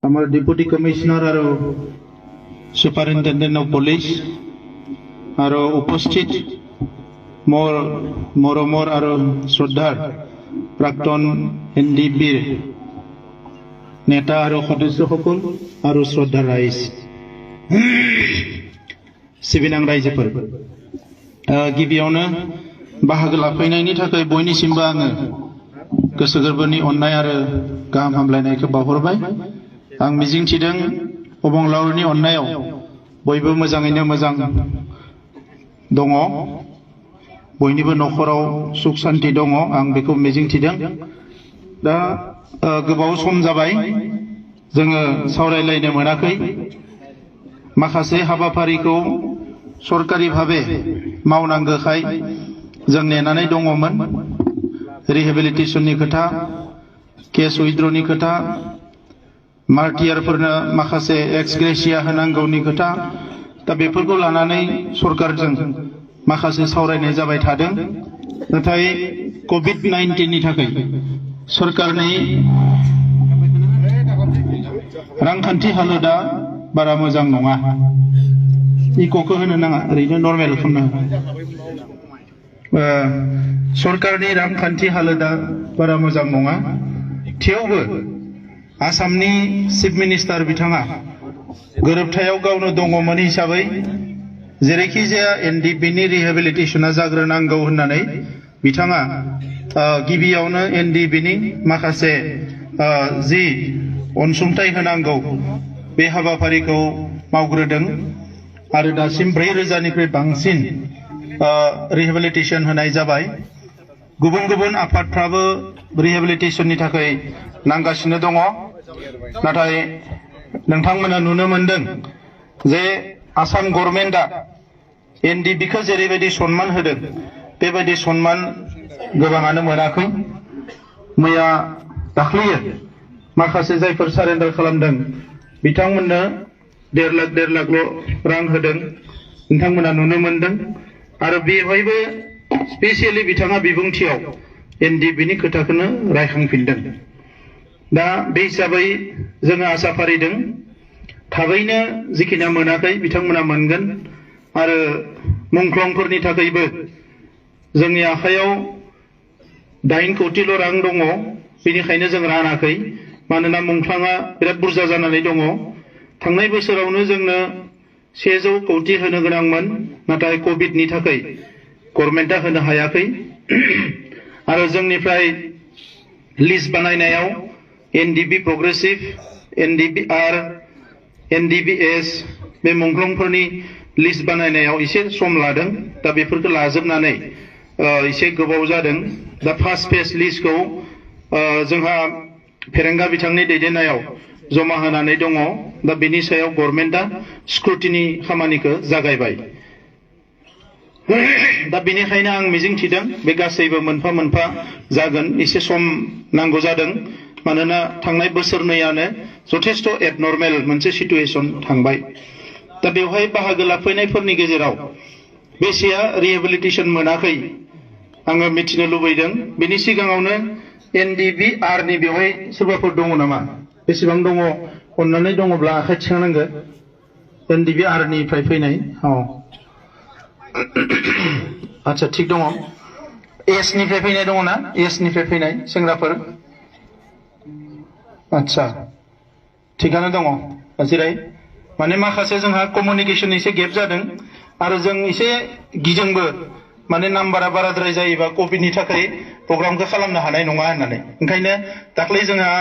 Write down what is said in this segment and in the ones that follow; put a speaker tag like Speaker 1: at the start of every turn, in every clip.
Speaker 1: Our Deputy Commissioner और Superintendent of Police और उपस्थित मोर और श्रद्धार प्राक्तन एनडीपी नेता और सदस्य सकल और श्रद्धा राइज सिबिनां रायजोफोर गिबियावनो बाहागो लाफैनायनि थाखाय बयनिसिमबो आङो गोसो गोरबोनि अननाय आरो गाहाम हामलायनायखौ बावहरबाय आं मिजिंथिदों अबंलावरिनि अननायाव बयबो मोजाङैनो मोजां दङ बयनिबो नखराव सुख शान्ति दङ आं बेखौ मिजिंथिदों दा गोबाव सम जाबाय जोङो सावरायलायनो मोनाखै माखासे हाबाफारिखौ सरकारि भाबे मावनांगौखाय जों नेनानै दङमोन रिहेबिलिटेशननि खोथा केस उइथड्रनि खोथा मार्टियारफोरनो माखासे एक्स ग्रेसिया होनांगौनि खोथा दा बेफोरखौ लानानै सरकारजों माखासे सावरायनाय जाबाय थादों नाथाय कोविड-19 नि थाखाय सरकारनि रांखान्थि हालोदा बारा मोजां नङा इकोखौ होनो नाङा ओरैनो नर्मेल खालामनो सरकारनि रांखान्थि हालोदा बारा मोजां नङा थेवबो आसामनि चिफ मिनिस्टार बिथाङा गोरोबथायाव गावनो दङमोन हिसाबै जेरैखि जाया एनडीबीनि रिहेबिलिटेशना जाग्रोनांगौ होननानै बिथाङा गिबियावनो एनडीबीनि माखासे जि अनसुंथाइ होनांगौ बे हाबाफारिखौ मावग्रोदों आरो दासिम 4,000 निख्रुइ बांसिन रिहेबिलिटेशन होनाय जाबाय गुबुन गुबुन आफादफ्राबो रिहेबिलिटेशननि थाखाय नांगासिनो दङ नाथाय नोंथांमोना नुनो मोनदों जे आसाम गभर्नमेन्टआ एनडीबीखौ जेरैबायदि सन्मान होदों बेबायदि सन्मान गोबाङानो मोनाखै मैया दाख्लैयो माखासे जायफोर सारेन्डार खालामदों बिथांमोननो 1.5 लाखल' रां होदों नोंथांमोना नुनो मोनदों आरो बेवहायबो स्पेसियेलि बिथाङा बिबुंथियाव एनडीबीनि खोथाखौनो रायखांफिनदों दा बे हिसाबै जोङो आसा फारिदों थाबैनो जिखिना मोनाखै बिथांमोना मोनगोन आरो मुंख्लंफोरनि थाखायबो जोंनि आखायाव 8 कौटिल' रां दङ बेनिखायनो जों रानाखै मानोना मुंख्लङा बिराद बुरजा जानानै दङ थांनाय बोसोरावनो जोंनो 100 कौटि होनो गोनांमोन नाथाय कोविडनि थाखाय गभर्नमेन्टआ होनो हायाखै आरो जोंनिफ्राय लिस्ट बानायनायाव एनडीबी प्रोग्रेसिव एनडीबीआर एनडीबीएस बे मुंख्लंफोरनि लिस्ट बानायनायाव एसे सम लादों दा बेफोरखौ लाजोबनानै एसे गोबाव जादों दा फार्स्ट फेज लिस्टखौ जोंहा फेरेंगा बिथांनि दैदेननायाव जमा होनानै दङ दा बेनि सायाव गभर्नमेन्टआ स्क्रुटिनि खामानिखौ जागायबाय दा बेनिखायनो आं मिजिंथिदों बे गासैबो मोनफा मोनफा जागोन एसे सम नांगौ जादों मानोना थांनाय बोसोरनैयानो जथेस्थ एबनर्मेल मोनसे सिचुएशन थांबाय दा बेवहाय बाहागो लाफैनायफोरनि गेजेराव बेसेया रिहेबिलिटेशन मोनाखै आङो मिथिनो लुबैदों बेनि सिगाङावनो एनडीबीआर नि बेवहाय सोरबाफोर दङ नामा बेसेबां दङ अननानै दङब्ला आखाइ थिखांनांगो एनडीबीआर निफ्राय फैनाय आच्छा थिग दङ एस निफ्राय फैनाय दङ ना एस निफ्राय फैनाय सेंग्राफोर आच्छा थिगानो दङ जिराय माने माखासे जोंहा कमिउनिकेशन एसे गेप जादों आरो जों एसे गिदोंबो माने नाम्बारा बाराद्राय जायोबा कोविडनि थाखाय प्रग्रामखौ खालामनो हानाय नङा होननानै ओंखायनो दाख्लै जोंहा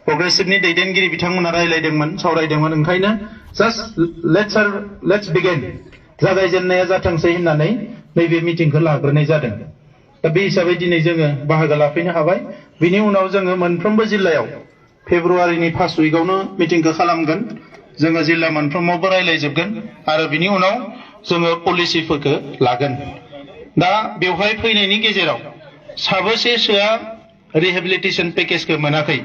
Speaker 1: प्रोग्रेसिभनि दैदेनगिरि बिथांमोना रायलायदोंमोन सावरायदोंमोन ओंखायनो जास्ट लेट्स बिगिन जागायजेननाया जाथोंसै होननानै नैबे मिटिंखौ लाग्रोनाय जादों दा बे हिसाबै दिनै जोङो बाहागो लाफैनो हाबाय बिनि उनाव जोङो मोनफ्रोमबो जिल्लायाव फेब्रुवारिनि फार्स्ट उइकआवनो मिटिंखौ खालामगोन जोङो जिल्ला मोनफ्रोमावबो रायलायजोबगोन आरो बिनि उनाव जोङो पलिसिफोरखौ लागोन दा बेवहाय फैनायनि गेजेराव साबेसेसोआ रिहेबिलिटेशन पेकेजखौ मोनाखै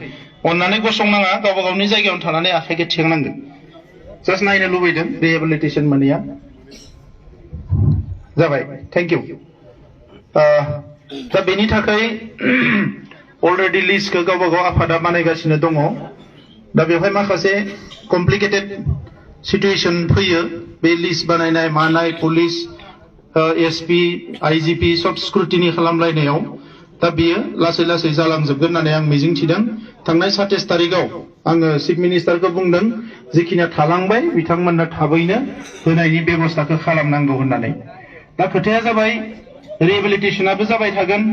Speaker 1: अननानै गसंनाङा गावबा गावनि जायगायावनो थानानै आखाइखौ थिखांनांगोन जास्ट नायनो लुबैदों रिहेबिलिटेशन मोनैया जाबाय थैंक इउ दा बेनि थाखाय अलरेडि लिस्टखौ गावबा गाव आफादा बानायगासिनो दङ दा बेवहाय माखासे कमप्लिकेटेड सिचुएशन फैयो बे लिस्ट बानायनाय मानाय पुलिस एसपी आईजीपी सब स्क्रुटिनि खालामलायनायाव दा बियो लासै लासै जालांजोबगोन होननानै आं मिजिंथिदों थांनाय 27 तारिखआव आङो चिफ मिनिस्टारखौ बुंदों जिखिनिया थालांबाय बिथांमोननो थाबैनो होनायनि बेबस्थाखौ खालामनांगौ होननानै दा खोथाया जाबाय रिहेबिलिटेशनाबो जाबाय थागोन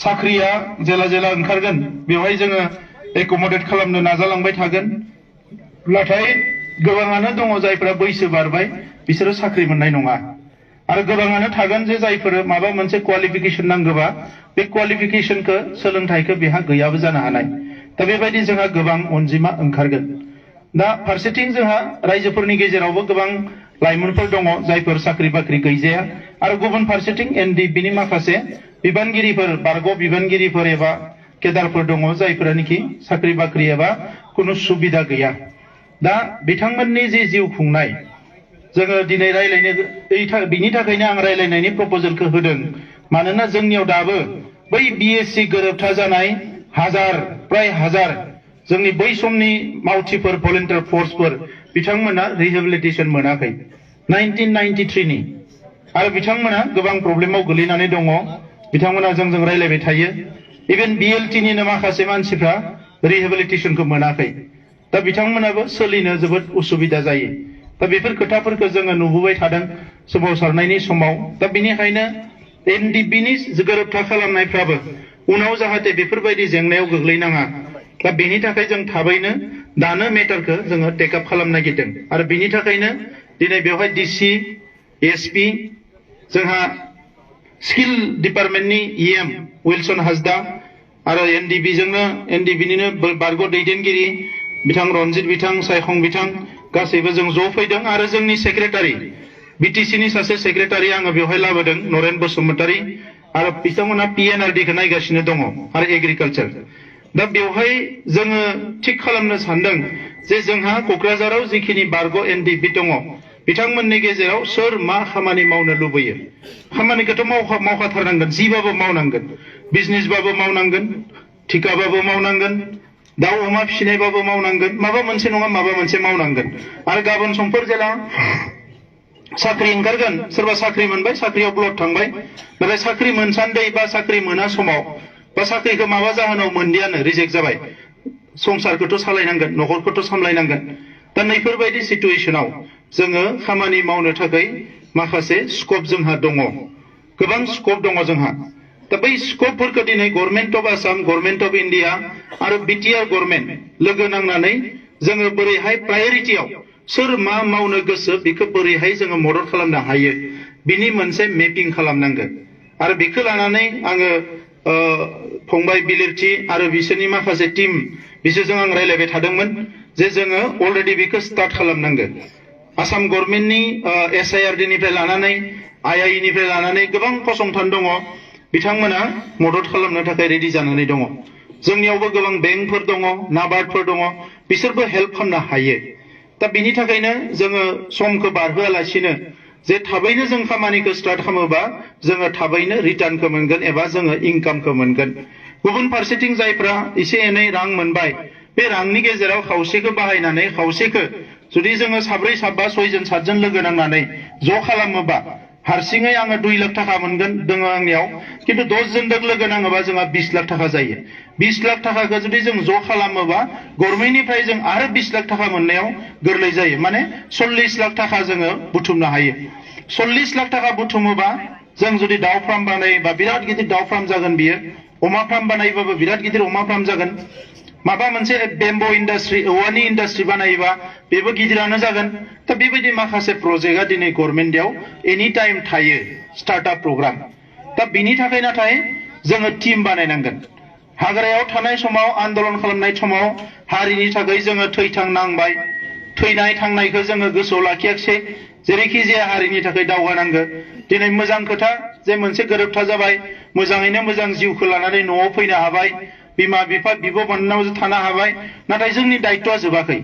Speaker 1: साख्रिया जेला जेला ओंखारगोन बेवहाय जोङो एकमडेट खालामनो नाजालांबाय थागोन नाथाय गोबाङानो दङ जायफोरा बैसो बारबाय बिसोरो साख्रि मोननाय नङा आरो गोबाङानो थागोन जे जायफोर माबा मोनसे क्वालिफिकेशन नांगौबा बे क्वालिफिकेशनखौ सोलोंथाइखौ बेहा गैयाबो जानो हानाय दा बेबायदि जोंहा गोबां अनजिमा ओंखारगोन दा फारसेथिं जोंहा रायजोफोरनि गेजेरावबो गोबां लाइमोनफोर दङ जायफोर साख्रि बाख्रि गैजाया आरो गुबुन फारसेथिं एनडिबिनि माखासे बिबानगिरिफोर बारग' बिबानगिरिफोर एबा केडारफोर दङ जायफोरानोखि साख्रि बाख्रि एबा कुनु सुबिदा गैया दा बिथांमोननि जे जिउ खुंनाय जोङो दिनै रायलायनो बिनि थाखायनो आं रायलायनायनि प्रप'जेलखौ होदों मानोना जोंनियाव दाबो बै बिएससि गोरोबथा जानाय प्राय हाजार जोंनि बै समनि मावथिफोर भलन्टियार फर्सफोर बिथांमोना रिहेबिलिटेशन मोनाखै 1993 नि आरो बिथांमोना गोबां प्रब्लेमाव गोलैनानै दङ बिथांमोना जोंजों रायलायबाय थायो इभेन बिएलटि निनो माखासे मानसिफ्रा रिहेबिलिटेशनखौ मोनाखै दा बिथांमोनाबो सोलिनो जोबोद उसुबिदा जायो दा बेफोर खोथाफोरखौ जोङो नुबोबाय थादों सोमावसारनायनि समाव दा बेनिखायनो एनडिबिनि गोरोबथा खालामनायफ्राबो उनाव जाहाथे बेफोरबायदि जेंनायाव गोग्लैनाङा दा बेनि थाखाय जों थाबैनो दानो मेटारखौ जोङो टेकआप खालामनो नागिरदों आरो बेनि थाखायनो दिनै बेवहाय डिसि एसपि जोंहा स्किल डिपार्टमेन्टनि इएम विल्सन हासदा आरो एनडिबिनिनो बारग' दैदेनगिरि बिथां रनजित बिथां सायखं बिथां गासैबो जों ज' फैदों आरो जोंनि सेक्रेटारि बिटिसिनि सासे सेक्रेटारि आङो बेवहाय लाबोदों नरेन बसुमतारी आरो बिथांमोना पिएनआरडिखौ नायगासिनो दङ आरो एग्रिकालचार दा बेवहाय जोङो थिक खालामनो सानदों जे जोंहा क'क्राझाराव जिखिनि बारग' एनडिबि दङ बिथांमोननि गेजेराव सोर मा खामानि मावनो लुबैयो खामानिखौथ' मावखाथारनांगोन जिबाबो मावनांगोन बिजनेसबाबो मावनांगोन थिकाबाबो मावनांगोन दाउ अमा फिसिनायबाबो मावनांगोन माबा मोनसे नङा माबा मोनसे मावनांगोन आरो गाबोन समफोर जेला साख्रि ओंखारगोन सोरबा साख्रि मोनबाय साख्रियाव ब्लड थांबाय नाथाय साख्रि मोनसान्दै बा साख्रि मोना समाव बा साख्रिखौ माबा जाहोनाव मोनदियानो रिजेक्ट जाबाय संसारखौथ' सालायनांगोन न'खरखौथ' सामलायनांगोन दा नैफोरबायदि सिचुएशनाव जोङो खामानि मावनो थाखाय माखासे स्कप जोंहा दङ गोबां स्कप दङ जोंहा दा बै स्कपफोरखौ दिनै government of Assam government of India आरो बिटिआर गभर्नमेन्ट लोगो नांनानै जोङो बोरैहाय प्रायरिटियाव सोर मा मावनो गोसो बेखौ बोरैहाय जोङो मदद खालामनो हायो बिनि मोनसे मेपिं खालामनांगोन आरो बेखौ लानानै आङो फंबाय बिलिरथि आरो बिसोरनि माखासे टीम बिसोरजों आं रायलायबाय थादोंमोन जे जोङो अलरेडि बेखौ स्टार्ट खालामनांगोन आसाम गभर्नमेन्टनि एसआइआरडि निफ्राय लानानै आइआइ निफ्राय लानानै गोबां फसंथान दङ बिथांमोना मदद खालामनो थाखाय रेडि जानानै दङ जोंनियावबो गोबां बेंकफोर दङ नाबार्डफोर दङ बिसोरबो हेल्प खालामनो हायो दा बिनि थाखायनो जोङो समखौ बारहोआलासिनो जे थाबैनो जों खामानिखौ स्टार्ट खालामोबा जोङो थाबैनो रिटार्नखौ मोनगोन एबा जोङो इनकामखौ मोनगोन गुबुन फारसेथिं जायफ्रा एसे एनै रां मोनबाय बे रांनि गेजेराव खावसेखौ बाहायनानै खावसेखौ जुदि जोङो साब्रै साबा सयजन सातजन लोगो नांनानै ज' खालामोबा हारसिङै आङो 2 लाख थाखा मोनगोन दङ आंनियाव किन्तु 10 जनजों लोगो नाङोबा जोंहा 20 लाख थाखा जायो 20 लाख थाखाखौ जुदि जों ज' खालामोबा गभर्नमेन्टनिफ्राय जों आरो 20 लाख थाखा मोननायाव गोरलै जायो माने 40 लाख थाखा जोङो बुथुमनो हायो 40 लाख थाखा बुथुमोबा जों जुदि दाउ फार्म बानायोबा बिराद गिदिर दाउ फार्म जागोन बियो अमा फार्म बानायोबाबो बिराद गिदिर अमा फार्म जागोन माबा मोनसे बेम्बो इन्डास्ट्रि औवानि इन्डास्ट्रि बानायोबा बेबो गिदिरानो जागोन दा बेबायदि माखासे प्रजेक्टआ दिनै गभर्नमेन्टआव एनि टाइम थायो स्टार्टआप प्रग्राम दा बिनि थाखाय नाथाय जोङो टीम बानायनांगोन हाग्रायाव थानाय समाव आन्दोलन खालामनाय समाव हारिनि थाखाय जोङो थैथां नांबाय थैनाय थांनायखौ जोङो गोसोआव लाखियाखिसै जेरैखि जाया हारिनि थाखाय दावगानांगौ दिनै मोजां खोथा जे मोनसे गोरोबथा जाबाय मोजाङैनो मोजां जिउखौ लानानै न'आव फैनो हाबाय बिमा बिफा बिब' बिनानाव थानो हाबाय नाथाय जोंनि दायित्वआ जोबाखै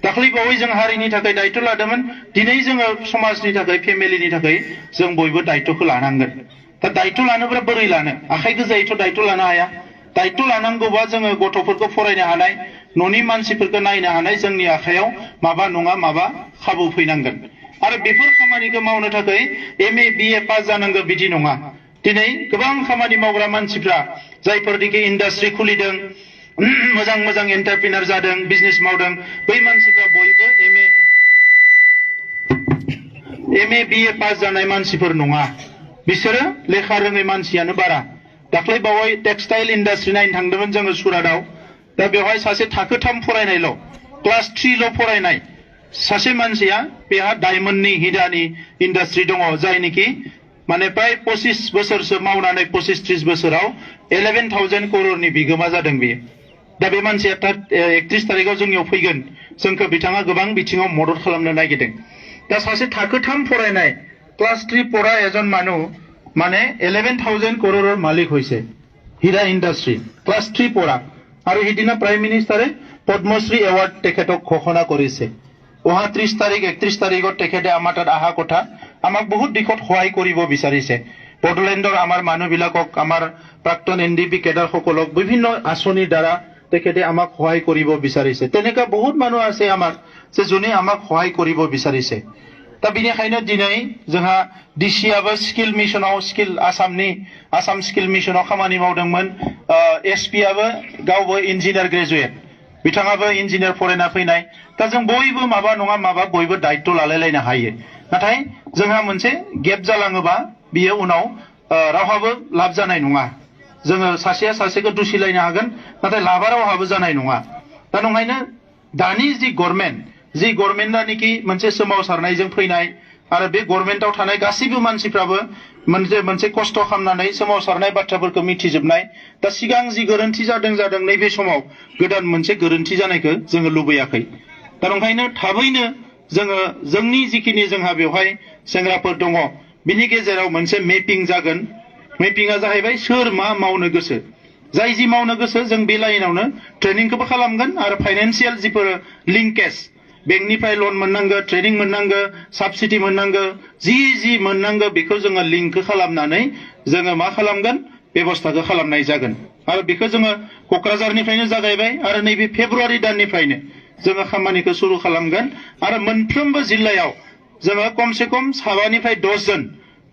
Speaker 1: दाख्लै बावै जों हारिनि थाखाय दायित्व लादोंमोन दिनै जोङो समाजनि थाखाय फेमिलिनि थाखाय जों बयबो दायित्वखौ लानांगोन दा दायित्व लानोब्ला बोरै लानो आखाइ गोजायैथ' दायित्व लानो हाया दायित्व लानांगौबा जोङो गथ'फोरखौ फरायनो हानाय न'नि मानसिफोरखौ नायनो हानाय जोंनि आखायाव माबा नङा माबा खाबु फैनांगोन आरो बेफोर खामानिखौ मावनो थाखाय MA BA पास जानांगौ बिदि नङा दिनै गोबां खामानि मावग्रा मानसिफ्रा जायफोरनिखि इन्डास्ट्रि खुलिदों मोजां मोजां एन्टारप्रिनार जादों बिजनेस मावदों बै मानसिफ्रा बयबो MA BA पास जानाय मानसिफोर नङा बिसोरो लेखा रोङै मानसियानो बारा दाख्लै बावै टेक्सटाइल इन्डास्ट्रि नायनो थांदोंमोन जोङो सुरातआव दा बेवहाय सासे थाखो 3 फरायनायल' क्लास 3ल' फरायनाय सासे मानसिया बेहा डायमन्डनि हिरानि इन्डास्ट्रि दङ जायनिखि माने प्राय 25 बोसोरसो मावनानै 25-30 बोसोराव 11,000 करोड़नि बिगोमा जादों बेयो दा बे मानसिया 31 तारिखआव जोंनियाव फैगोन जोंखौ बिथाङा गोबां बिथिङाव मदद खालामनो नागिरदों दा सासे थाखो 3 फरायनाय क्लास 3 पढ़ा एजन मानु माने 11,000 करोड़ मालिक হইছে হীরা ইন্ডাস্ট্রি ক্লাস 3 পড়া আৰু হিদিনা প্ৰাইম মিনিষ্টাৰে পদ্মশ্ৰী এৱাৰ্ড তেখেতক ঘোষণা কৰিছে 30 তাৰিখ 31 তাৰিখত তেখেতে আমাৰ তাত আহা কথা আমাক বহুত দিশত সহায় কৰিব বিচাৰিছে বড়োলেণ্ডৰ আমাৰ মানুহবিলাকক আমাৰ প্ৰাক্তন NDP কেডাৰ সকলক বিভিন্ন আঁচনিৰ দ্বাৰা তেখেতে আমাক সহায় কৰিব বিচাৰিছে তেনেকা বহুত মানুহ আছে আমাৰ যে যোনে আমাক সহায় কৰিব বিচাৰিছে दा बिनिखायनो दिनै जोंहा DCआबो स्किल मिशनाव स्किल आसाम स्किल मिशनाव खामानि मावदोंमोन SPआबो गावबो इन्जिनियार ग्रेजुवेट बिथाङाबो इन्जिनियार फरायना फैनाय दा जों बयबो माबा नङा माबा बयबो दायित्व लालायलायनो हायो नाथाय जोंहा मोनसे गेप जालाङोबा बियो उनाव रावहाबो लाब जानाय नङा जोङो सासेया सासेखौ दुसिलायनो हागोन नाथाय लाबा रावहाबो जानाय नङा दा नंखायनो दानि जि गभर्नमेन्टआ निखि मोनसे सोमावसारनायजों फैनाय आरो बे गभर्नमेन्टआव थानाय गासैबो मानसिफ्राबो मोनसे खस्थ' खालामनानै सोमावसारनाय बाथ्राफोरखौ मिथिजोबनाय दा सिगां जि गोरोन्थि जादों नैबे समाव गोदान मोनसे गोरोन्थि जानायखौ जोङो लुबैयाखै दा ओंखायनो थाबैनो जोङो जोंनि जिखिनि जोंहा बेवहाय सेंग्राफोर दङ बिनि गेजेराव मोनसे मेपिं जागोन मेपिंआ जाहैबाय सोर मा मावनो गोसो जाय जि मावनो गोसो जों बे लाइनावनो ट्रेनिंखौबो खालामगोन आरो फाइनान्सियेल जिफोर लिंकेज बेंकनिफ्राय लन मोननांगौ ट्रेनिं मोननांगौ साबसिडि मोननांगौ जि मोननांगौ बेखौ जोङो लिंक खालामनानै जोङो मा खालामगोन बेबस्थाखौ खालामनाय जागोन आरो बेखौ जोङो क'क्राझारनिफ्रायनो जागायबाय आरो नैबे फेब्रुवारि दाननिफ्रायनो जोङो खामानिखौ सुरु खालामगोन आरो मोनफ्रोमबो जिल्लायाव जोङो खमसे खम 7निफ्राय 10 जन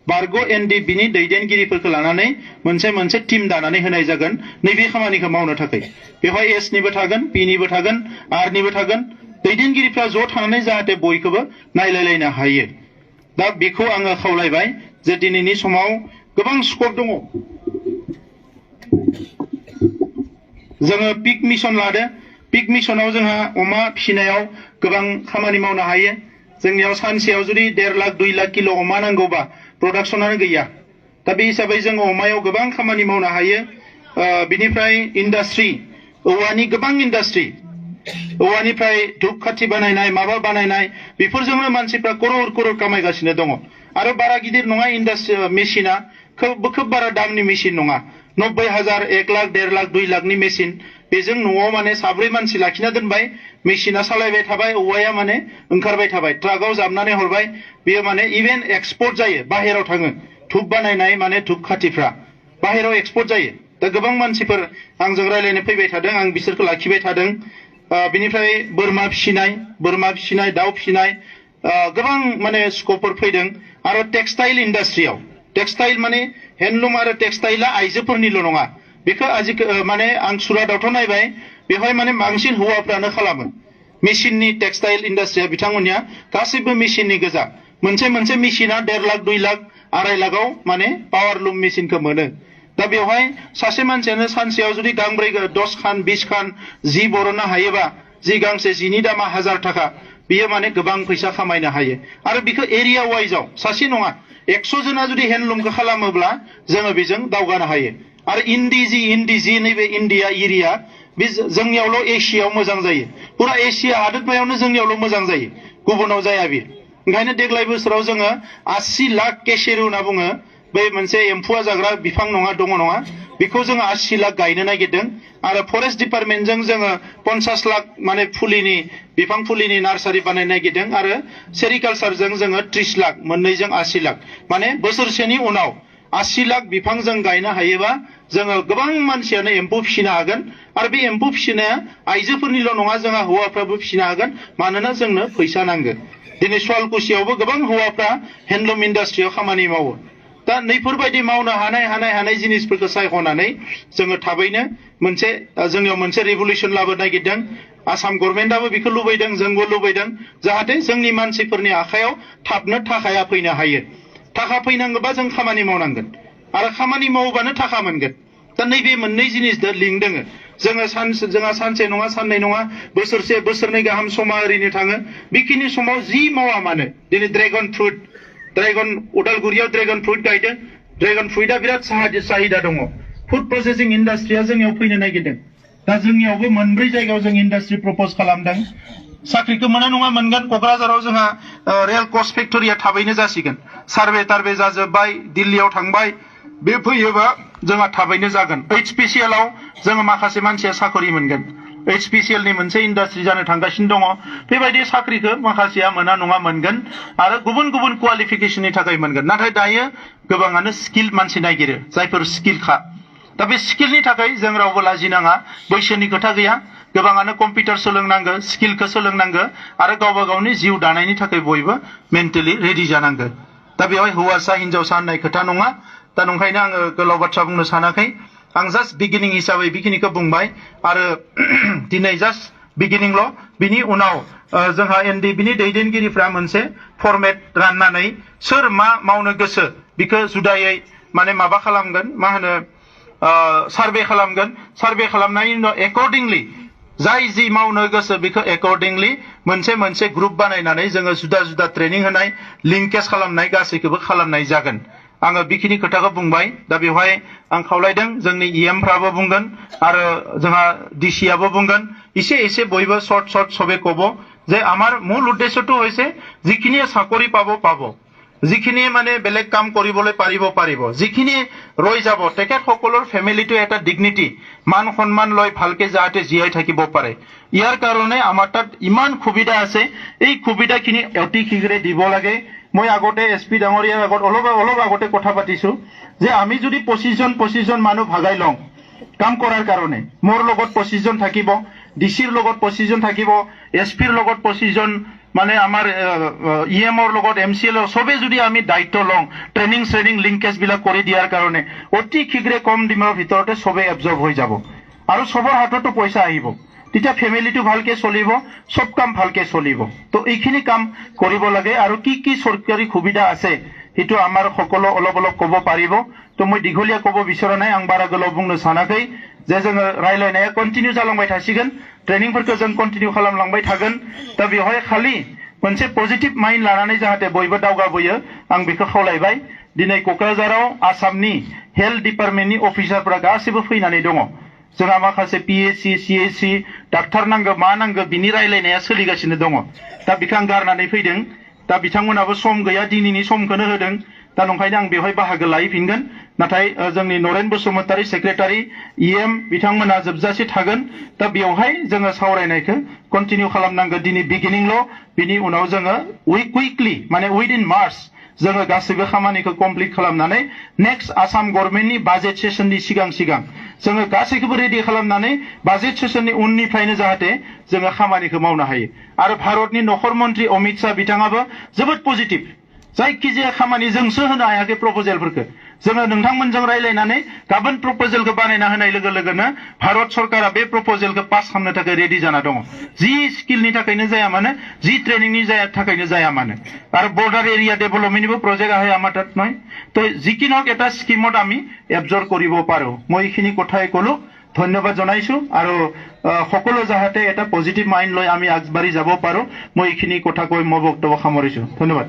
Speaker 1: बारग' NDBनि दैदेनगिरिफोरखौ लानानै मोनसे टीम दानानै होनाय जागोन नैबे खामानिखौ मावनो थाखाय बेवहाय Sनिबो थागोन Pनिबो थागोन Rनिबो थागोन दैदेनगिरिफ्रा ज' थानानै जाहाथे बयखौबो नायलायलायनो हायो दा बेखौ आङो खावलायबाय जे दिनैनि समाव गोबां स्कप दङ जोङो पिक मिशन लादो पिक मिशनाव जोंहा अमा फिसिनायाव गोबां खामानि मावनो हायो जोंनियाव सानसेयाव जुदि 1.5 लाख 2 लाख किल' अमा नांगौबा प्रडाक्शनानो गैया दा बे हिसाबै जोङो अमायाव गोबां खामानि मावनो हायो बिनिफ्राय इन्डास्ट्रि औवानि गोबां इन्डास्ट्रि औवानिफ्राय धूपखाथि बानायनाय माबा बानायनाय बेफोरजोंनो मानसिफ्रा करोड़ कामायगासिनो दङ आरो बारा गिदिर नङा इन्डास्ट्रि मेसिना खोब बारा दामनि मेसिन नङा 90,000 1 लाख 1.5 लाख 2 लाखनि मेसिन बेजों न'आव माने 7 मानसि लाखिना दोनबाय मेसिना सालायबाय थाबाय औवाया माने ओंखारबाय थाबाय ट्राकआव जाबनानै हरबाय बेयो माने इभेन एक्सपोर्ट जायो बाहेराव थाङो धूप बानायनाय माने धूपखाथिफ्रा बाहेराव एक्सपोर्ट जायो दा गोबां मानसिफोर आंजों रायलायनो फैबाय थादों आं बिसोरखौ लाखिबाय थादों बिनिफ्राय बोरमा फिसिनाय दाउ फिसिनाय गोबां माने स्कपफोर फैदों आरो टेक्सटाइल इन्डास्ट्रियाव टेक्सटाइल माने हेन्डलुम आरो टेक्सटाइला आइजोफोरनिल' नङा बेखौ माने आं सुरातआवथ' नायबाय बेवहाय माने बांसिन हौवाफ्रानो खालामो मेसिननि टेक्सटाइल इन्डास्ट्रिया बिथांमोननिया गासैबो मेसिननि गोजा मोनसे मेसिना 1.5 लाख 2 लाख 2.5 लाखआव माने पावार लुम मेसिनखौ मोनो दा बेवहाय सासे मानसियानो सानसेयाव जुदि गांब्रै 10 खान 20 खान जि बरननो हायोबा जि गांसे जिनि दामा 1000 थाखा बियो माने गोबां फैसा खामायनो हायो आरो बेखौ एरिया वाइजआव सासे नङा 100 जना जुदि हेन्डलुमखौ खालामोब्ला जोङो बेजों दावगानो हायो आरो इन्दि जि नैबे इन्डिया एरिया बे जोंनियावल' एसियायाव मोजां जायो पुरा एसिया हादोरमायावनो जोंनियावल' मोजां जायो गुबुनाव जाया बे ओंखायनो देग्लाय बोसोराव जोङो 80 लाख केसेरु होनना बुङो बै मोनसे एम्फौआ जाग्रा बिफां दङ नङा बेखौ जोङो 80 लाख गायनो नागिरदों आरो फरेस्ट डिपार्टमेन्टजों जोङो 50 लाख माने बिफां फुलिनि नार्सारि बानायनो नागिरदों आरो सेरिकालचारजों जोङो 30 लाख मोननैजों 80 लाख माने बोसोरसेनि उनाव 80 लाख बिफां जों गायनो हायोबा जोङो गोबां मानसियानो एम्फौ फिसिनो हागोन आरो बे एम्फौ फिसिनाया आइजोफोरनिल' नङा जोंहा हौवाफ्राबो फिसिनो हागोन मानोना जोंनो फैसा नांगौ दिनै सुवालकुसियावबो गोबां हौवाफ्रा हेन्डलुम इन्डास्ट्रियाव खामानि मावो दा नैफोरबायदि मावनो हानाय जिनिसफोरखौ सायख'नानै जोङो थाबैनो मोनसे जोंनियाव मोनसे रिभलिउसन लाबोनो नागिरदों आसाम गभर्नमेन्टआबो बेखौ लुबैदों जोंबो लुबैदों जाहाथे जोंनि मानसिफोरनि आखायाव थाबनो थाखाया फैनो हायो थाखा फैनांगौबा जों खामानि मावनांगोन आरो खामानि मावोबानो थाखा मोनगोन दा नैबे मोननै जिनिसजों लिंक दोङो जोंहा सानसे नङा साननै नङा बोसोरसे बोसोरनै गाहाम समा ओरैनो थाङो बेखिनि समाव जि मावा मानो दिनै ड्रेगन उदालगुरियाव ड्रेगन फ्रुट गायदों ड्रेगन फ्रुटआ बिराद साहिदा दङ फुड प्रसेसिं इन्डास्ट्रिया जोंनियाव फैनो नागिरदों दा जोंनियावबो मोनब्रै जायगायाव जों इन्डास्ट्रि प्रपज खालामदों साख्रिखौ मोना नङा मोनगोन क'क्राझाराव जोंहा रेल कस्ट फेक्टरिया थाबैनो जासिगोन सार्भे टार्भे जाजोब्बाय दिल्लीयाव थांबाय बे फैयोबा जोंहा थाबैनो जागोन HPCL-आव जोङो माखासे मानसिया साखरि मोनगोन HPCL-नि मोनसे इन्डास्ट्रि जानो थांगासिनो दङ बेबायदि साख्रिखौ माखासेया मोना नङा मोनगोन आरो गुबुन गुबुन क्वालिफिकेसननि थाखाय मोनगोन नाथाय दायो गोबाङानो स्किल मानसि नागिरो जायफोर स्किलखा दा बे स्किलनि थाखाय जों रावबो लाजिनाङा बैसोनि खोथा गैया गोबाङानो कम्पिउटार सोलोंनांगौ स्किलखौ सोलोंनांगौ आरो गावबा गावनि जिउ दानायनि थाखाय बयबो मेन्टेलि रेडि जानांगौ दा बेवहाय हौवासा हिनजावसा होननाय खोथा नङा दा नंखायनो आङो गोलाव बाथ्रा बुंनो सानाखै आं जास्ट बिगिनिं हिसाबै बेखिनिखौ बुंबाय आरो दिनै जास्ट बिगिनिंल' बिनि उनाव जोंहा बिनि दैदेनगिरिफ्रा मोनसे फर्मेट राननानै सोर मा मावनो गोसो बेखौ जुदायै माने माबा खालामगोन मा होनो सार्भे खालामगोन सार्भे खालामनायनि उनाव एकर्डिंलि जाय जि मावनो गोसो बेखौ एकर्डिंलि मोनसे ग्रुप बानायनानै जोङो जुदा जुदा ट्रेनिं होनाय लिंकेज खालामनाय गासैखौबो खालामनाय जागोन आङो बेखिनि खोथाखौ बुंबाय दा बेवहाय आं खावलायदों जोंनि EM-फ्राबो बुंगोन आरो जोंहा DC-आबो बुंगोन এসে বইব শর্ট সবে কব যে আমার মূল উদ্দেশ্যটো হৈছে যিখিনিয়ে চাকৰি পাব যিখিনি মানে বেলেগ কাম কৰিবলৈ পাৰিব যিখিনি ৰৈ যাব তেখেতসকলৰ ফ্যামিলিটো এটা ডিগনিটি মান সন্মান লৈ ভালকে যাতে জীয়াই থাকিব পাৰে ইয়াৰ কাৰণে আমাৰ তাত ইমান সুবিধা আছে এই সুবিধাখিনি অতি শীঘ্ৰে দিব লাগে মই আগতে SP ডাঙৰীয়াৰ আগত অলপ আগতে কথা পাতিছো যে আমি যদি 25 জন মানুহ ভাগাই লওঁ কাম কৰাৰ কাৰণে মোৰ লগত 25 জন থাকিব ডিসিৰ লগত 25 জন থাকিব এসপিৰ লগত 25 জন মানে আমাৰ EM-ৰ লগত MCL সবে যদি আমি দায়িত্ব লওঁ ট্ৰেনিং লিংকেজ বিলাক কৰি দিয়াৰ কাৰণে অতি শীঘ্ৰে কম দিনৰ ভিতৰতে সবে এবজৰ্ব হৈ যাব আৰু সবৰ হাততো পইচা আহিব তেতিয়া ফ্যামিলিটো ভালকে চলিব সব কাম ভালকে চলিব তো এইখিনি কাম কৰিব লাগে আৰু কি চৰকাৰী সুবিধা আছে হেতু আমাৰ সকলো অলপ ক'ব পাৰিব তো মই দীঘলীয়া ক'ব বিচৰা নাই আং বাৰা গলো বুंनो सानाखै जे जोङो रायलायनाया कन्टिन्यू जालांबाय थासिगोन ट्रेनिंफोरखौ जों कन्टिन्यू खालामलांबाय थागोन दा बेवहाय खालि मोनसे पजिटिभ माइन्ड लानानै जाहाथे बयबो दावगाबोयो आं बेखौ खावलायबाय दिनै क'क्राझाराव आसामनि हेल्थ डिपार्टमेन्टनि अफिसारफोरा गासिबो फैनानै दङ जोंहा माखासे PHC CHC डाक्टार नांगौ मा नांगौ बिनि रायलायनाया सोलिगासिनो दङ दा बिखौ आं गारनानै फैदों दा बिथांमोनाबो सम गैया दिनैनि समखौनो होदों दा नंखायनो आं बेवहाय बाहागो लाहैफिनगोन नाथाय जोंनि नरेन बसुमतारी सेक्रेटारि EM बिथांमोना जोबजासे थागोन दा बेवहाय जोङो सावरायनायखौ कन्टिन्यू खालामनांगौ दिनै बिगिनिंल' बिनि उनाव जोङो उइकलि माने उइदिन मार्च जोङो गासैबो खामानिखौ कमप्लिट खालामनानै नेक्स्ट आसाम गभर्नमेन्टनि बाजेट सेसननि सिगां जोङो गासैखौबो रेडि खालामनानै बाजेट सेसननि उननिफ्रायनो जाहाथे जोङो खामानिखौ मावनो हायो आरो भारतनि नखर मन्त्रि अमित शाह बिथाङाबो जोबोद पजिटिभ जायखिजाया खामानि जोंसो होनो हायाखै प्रपोजेलफोरखौ जोङो नोंथांमोनजों रायलायनानै गाबोन प्रपोजेलखौ बानायना होनाय लोगो भारत सरकारा बे प्रपोजेलखौ पास खालामनो थाखाय रेडि जाना दङ जि स्किलनि थाखायनो जाया मानो जि ट्रेनिंनि थाखायनो जाया मानो आरो बर्डार एरिया डेभेलपमेन्टनिबो प्रजेक्ट आহে আমাৰ তাত নহয় তো যিকিনক এটা স্কিমত আমি এবজৰ্ব কৰিব পাৰো মই এইখিনি কথাই ক'লো ধন্যবাদ জনাইছো আৰু সকলো যাহাতে এটা পজিটিভ মাইন্ড লৈ আমি আগবাঢ়ি যাব পাৰো মই এইখিনি কথা কৈ মই বক্তব্য সামৰিছো ধন্যবাদ